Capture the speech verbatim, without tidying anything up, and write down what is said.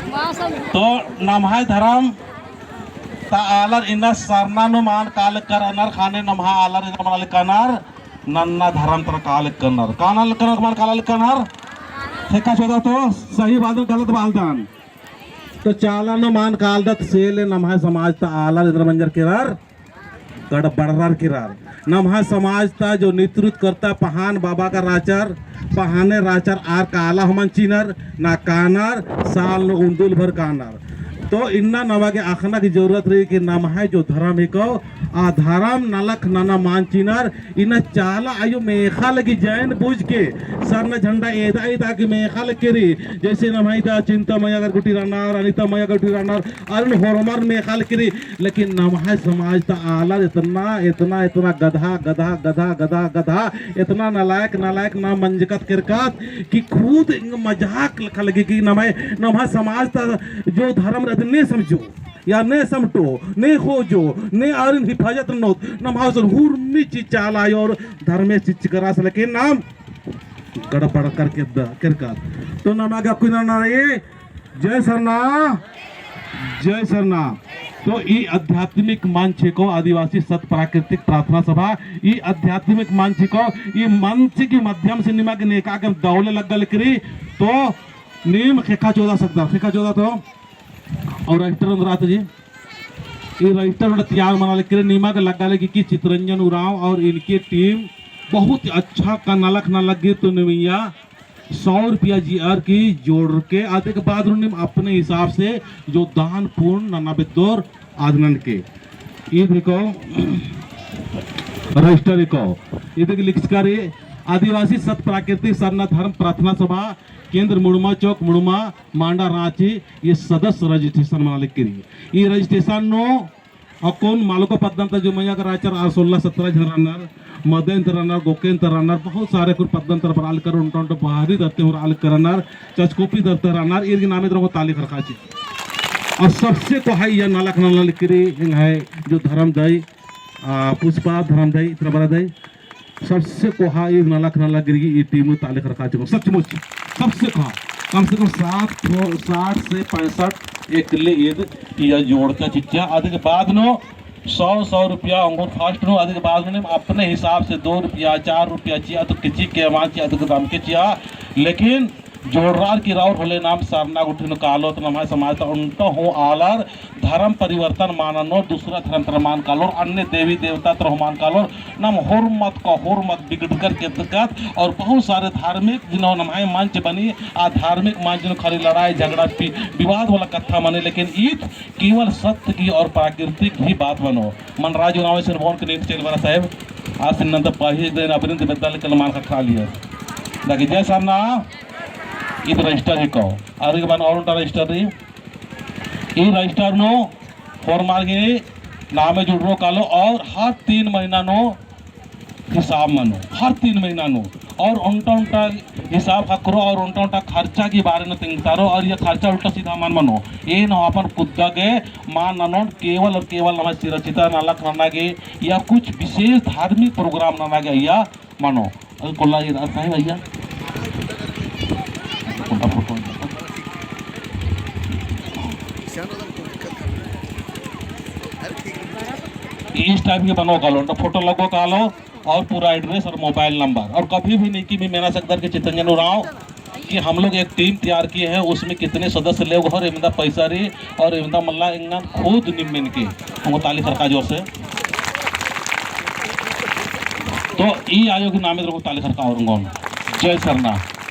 तो नम्है धरम ता आलर इन्ना सरना नू मान काल करनर, ख़ने नम्है आलर इन्ना मना लिक्कनर, नन्ना धरम तरा काल करनर। काना लिक्कनर, मान काला लिक्कनर। ख़ेक्खा चोदआ तो सही बात गलत बालदन। तो चाला नू मान कालदत से ले नम्है समाज ता आलर इन्द्र मंजर केरर, गड़बड़रर केरर। नम्है समाज ता जो नेतृत्व करता पहान बाबा का राचर, पहाने राचर आर काला हूँ मल चिनर, ना कानर, साल नू उन्दुल भर कानर। तो इन्ना नमा गे अख़ना की जरूरत रई कि नम्है जो धरम हिको, आ धरम नलख नना मान चिनर, इन्ना चाला अयो मेख़ा लगी जैन बुझ के सरना झंडा एदा एदा के मेख़ा लगी रई। जैसे नम्है दा चिंता मया कर गुट्ठी रअनर, अनिता मया कर गुट्ठी रअनर, अरुण होरमर मेख़ा लगी रई। लेकिन नम्है समाज ता आलर इतना, इतना, इतना गधा, गधा, गधा, गधा, गधा, इतना नालायक, नालायक ना मंजकत केरकत कि खुद एंग मजाक लेखा लगी कि नम्है, नम्है समाज ता जो धरम रअदन ने समझो। या ने समटो, ने खोजो, ने आरिन हिफाजत ननोत, नम्है असन हुरमी चिच्चा आलर और धर्मेस चिच्चकरस लेकिन नाम गड़बड़ करके द-, केरकत। तो नमा गे अक्कुन नना रई, जय सरना, जय सरना। तो ई आध्यात्मिक मंच हिको आदिवासी सत प्राकृतिक प्रार्थना सभा, ई आध्यात्मिक मंच हिको, ई मंच की माध्यम से निमा गे नेका गे दव ले लग्गा लगी रई, तो नीम ख़ेक्खा चोदआ सकदर, ख़ेक्खा चोदआ तो। और रजिस्टर ओन्द्रआ तो जी, ई रजिस्टर ओन्टा तैयार मना लगी रई, निमा गे लग्गा लगी कि चितरंजन उराँव और इनकी टीम बहुत अच्छा का नलख नना लगी। तो निमिया सौ रुपया जियर की जोड़ के अदि के बाद नू नीम अपने हिसाब से जो दान पुण्य नना बेद्दोर अदनन के। ईद हिको रजिस्टर हिको, ईद गे लिखचका रई आदिवासी सत प्राकृतिक सरना धर्म प्रार्थना सभा, केंद्र मुड़मा चौक, मुड़मा, मांडा, राँची, ई सदस्य रजिस्ट्रेशन मना लगी रई। ई रजिस्ट्रेशन नू अक्कुन मालको पद्दन ता जो मया का राचर आर सोलह सत्रह झन रअनर, मदेन ता रअनर, गोकेन ता रअनर, बहुत सारे कुर पद्दन ता बरआ लगी रअनर, ओन्टा ओन्टा बाहरी दर ती हूँ रअआ लगी रअनर, चचकोपी दर ती रअनर, ईर गे नामे दरा ताली खरखा ची। और सबसे कोहा इया नलख नना लगी रई, एंग्है जो धरम दई, आ, पुष्पा धरम दई, इतरा बरा दई, सबसे कोहा ई नलख नना लगी रई, ई टीम ताली खरखा चिओ, सचमुच, सबसे कोहा, कम से कम साठ ठो, साठ से पैंसठ एकले ईद, इया जोड़का चिच्चा, अदि के बाद नू सौ, सौ रुपया ओंगोर first नू, अदि के बाद नू अपने हिसाब से दो रुपया, चार रुपया चिआ तो किची के मान चिआ तो दम के चिआ, लेकिन जोड़रर की रअर होले नाम सरना गुट्ठी नू कालोत नम्है समाज ता ओन्टा हूँ आलर धर्म परिवर्तन मल ननोर, दूसरा धर्म तरा मल कालोर, अन्य देवी देवता तरा हूँ मल कालोर, नाम होरमत का होरमत बिगड़कर केदकत। और बहुत सारे धार्मिक जिन्हों नम्है मंच बनी, आ धार्मिक मंच नू खाली लड़ाई झगड़ा पि-, विवाद वाला कत्था मनी, लेकिन ईद केवल सत्य की और प्राकृतिक ही बात मनो। मन राजू नावे सिरबोन के नींद चल बना साहेब, आ सिन्नन ता पाही एक दिन अबरिन ता बेद्दा लेकल मान खा लिया। ताकि जय सरना, ईद रजिस्टर हिको। अदि के बाद और ओन्टा रजिस्टर रई। ई रजिस्टर नू होरमर गे नामे जुड़रओ कालो और हर तीन महीना नू हिसाब मनो, हर तीन महीना नू। और ओन्टा ओन्टा हिसाब ख़क्खरओ और ओन्टा ओन्टा खर्चा की बारे नू तेंगतारओ और इया खर्चा उल्टा सीधा मल मनो। एन हूँ अपन कुद्दा गे मल ननोन, केवल और केवल नम्है सिरा चिता नलख नना गे या कुछ विशेष धार्मिक program नना गे इया मनो। अरे कोल्ला ये रास्ता है भैया। कोल्ला फोटो। इस type के बनो कालो, तो फोटो लगो कालो और पूरा address और mobile number। और कभी भी नहीं कि मैं मेना सकदर के चितरंजन उराँव कि हम लोग एक team तैयार किए हैं, उसमें कितने सदस्य लोग हैं और एवंदा पैसा रई और एवंदा मल्ला, एंगन खुद निम्मिन के। हमको ताली खरका जोर से। तो ई आयो की नामे तो ताली खरका और ओंगोन। जय सरना।